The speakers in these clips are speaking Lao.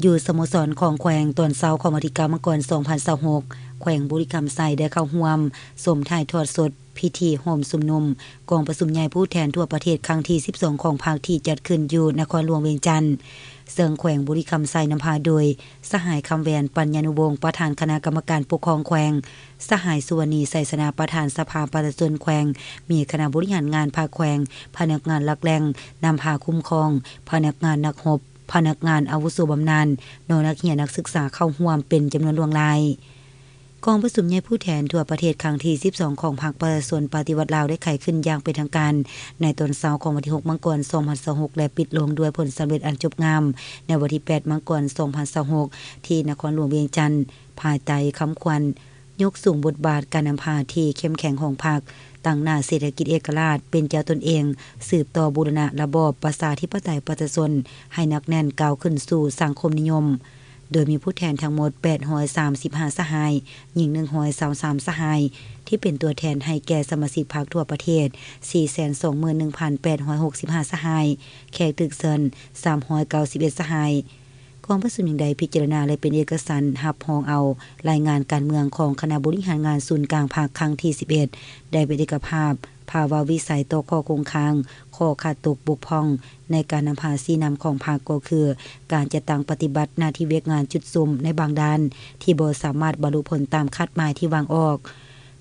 ຢູ່ສະໂມສອນຂອງແຂວງ ຕອນເຊົ້າຂອງວັນທີເກົ້າ ມັງກອນ ສອງພັນຊາວຫົກ ແຂວງບໍລິຄຳໄຊ ໄດ້ເຂົ້າຮ່ວມຊົມຖ່າຍທອດສົດພິທີໂຮມຊຸມນຸມກອງປະຊຸມໃຫຍ່ຜູ້ແທນທົ່ວປະເທດຄັ້ງທີສິບສອງຂອງພັກ ທີ່ຈັດຂຶ້ນຢູ່ນະຄອນຫຼວງວຽງຈັນ, ເຊິ່ງແຂວງບໍລິຄຳໄຊນຳພາໂດຍ ສະຫາຍ ຄຳແຫວນ ປັນຍານຸວົງ ປະທານຄະນະກຳມະການປົກຄອງແຂວງ, ສະຫາຍ ສຸວັນນີ ໄຊຊະນະ ປະທານສະພາປະຊາຊົນແຂວງ, ມີຄະນະບໍລິຫານງານພັກແຂວງ, ພະນັກງານຫຼັກແຫຼ່ງ, ນຳພາຄຸ້ມຄອງ, ພະນັກງານນັກຮົບ, ພະນັກງານອາວຸໂສບຳນານ, ນ້ອງນັກຮຽນນັກສຶກສາເຂົ້າຮ່ວມເປັນຈຳນວນຫຼວງຫຼາຍ. ກອງປະຊຸມໃຫຍ່ຜູ້ແທນທົ່ວປະເທດຄັ້ງທີສິບສອງຂອງພັກປະຊາຊົນປະຕິວັດລາວ ໄດ້ໄຂຂຶ້ນຢ່າງເປັນທາງການໃນຕອນເຊົ້າຂອງວັນທີຫົກ ມັງກອນ ສອງພັນຊາວຫົກ ແລະ ປິດລົງດ້ວຍຜົນສຳເລັດອັນຈົບງາມໃນວັນທີແປດ ມັງກອນ ສອງພັນຊາວຫົກ ທີ່ນະຄອນຫຼວງວຽງຈັນ, ພາຍໃຕ້ຄຳຂວັນ ຍົກສູງບົດບາດການນຳພາທີ່ເຂັ້ມແຂງຂອງພັກ, ຕັ້ງໜ້າເສດຖະກິດເອກະລາດ, ເປັນເຈົ້າຕົນເອງ, ສືບຕໍ່ບູລະນະລະບອບປະຊາທິປະໄຕປະຊາຊົນໃຫ້ໜັກແໜ້ນ, ກ້າວຂຶ້ນສູ່ສັງຄົມນິຍົມ. ໂດຍມີຜູ້ແທນທັງໝົດ ແປດຮ້ອຍສາມສິບຫ້າ ສະຫາຍ, ຍິງ ໜຶ່ງຮ້ອຍຊາວສາມ ສະຫາຍ, ທີ່ເປັນຕົວແທນໃຫ້ແກ່ສະມາຊິກພັກທົ່ວປະເທດ ສີ່ແສນສອງໝື່ນໜຶ່ງພັນແປດຮ້ອຍຫົກສິບຫ້າ ສະຫາຍ, ແຂກຖືກເຊີນ ສາມຮ້ອຍເກົ້າສິບເອັດ ສະຫາຍ. ກອງປະຊຸມຍັງໄດ້ພິຈາລະນາ ແລະ ເປັນເອກະສັນຮັບຮອງເອົາລາຍງານການເມືອງຂອງຄະນະບໍລິຫານງານສູນກາງພັກຄັ້ງທີສິບເອັດ ໄດ້ເປັນເອກະພາບ ພາວະວິໄສຕໍ່ຂໍ້ຄົງຄ້າງ, ຂໍ້ຂາດຕົກບົກຜ່ອງໃນການນຳພາຊີ້ນຳຂອງພັກ ກໍຄື ການຈັດຕັ້ງປະຕິບັດໜ້າທີ່ວຽກງານຈຸດສຸມໃນບາງດ້ານ ທີ່ບໍ່ສາມາດບັນລຸຜົນຕາມຄາດໝາຍທີ່ວາງອອກ.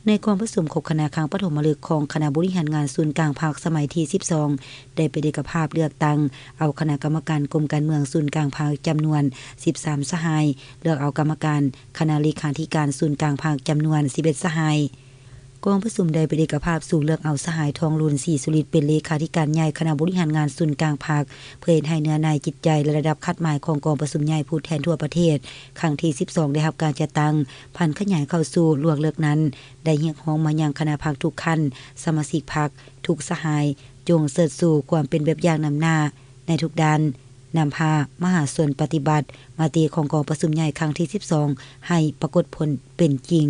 ໃນກອງປະຊຸມຄົບຄະນະຄັ້ງປະຖົມມະລຶກຂອງຄະນະບໍລິຫານງານສູນກາງພັກສະໄໝທີສິບສອງ ໄດ້ເປັນເອກະພາບເລືອກຕັ້ງເອົາຄະນະກຳມະການກົມການເມືອງສູນກາງພັກຈຳນວນສິບສາມສະຫາຍ, ເລືອກເອົາກຳມະການຄະນະເລຂາທິການສູນກາງພັກຈຳນວນສິບເອັດສະຫາຍ. ກອງປະຊຸມໄດ້ເປັນເອກະພາບສູນເລືອກເອົາສະຫາຍ ທອງລຸນ ສີສຸລິດ ເປັນເລຂາທິການໃຫຍ່ຄະນະບໍລິຫານງານສູນກາງພັກ ເພື່ອເຮັດໃຫ້ເນື້ອໃນຈິດໃຈ ແລະ ລະດັບຄາດໝາຍຂອງກອງປະຊຸມໃຫຍ່ຜູ້ແທນທົ່ວປະເທດຄັ້ງທີສິບສອງ ໄດ້ຮັບການຈັດຕັ້ງຜັນຂະຫຍາຍເຂົ້າສູ່ລວກເລິກນັ້ນ ໄດ້ຮຽກຮ້ອງມາຍັງຄະນະພັກທຸກຂັ້ນ, ສະມາຊິກພັກທຸກສະຫາຍ ຈົ່ງເຊີດຊູຄວາມເປັນແບບຢ່າງນຳໜ້າໃນທຸກດ້ານ, ນຳພາມະຫາຊົນປະຕິບັດມະຕິຂອງກອງປະຊຸມໃຫຍ່ຄັ້ງທີສິບສອງ ໃຫ້ປາກົດຜົນເປັນຈິງ.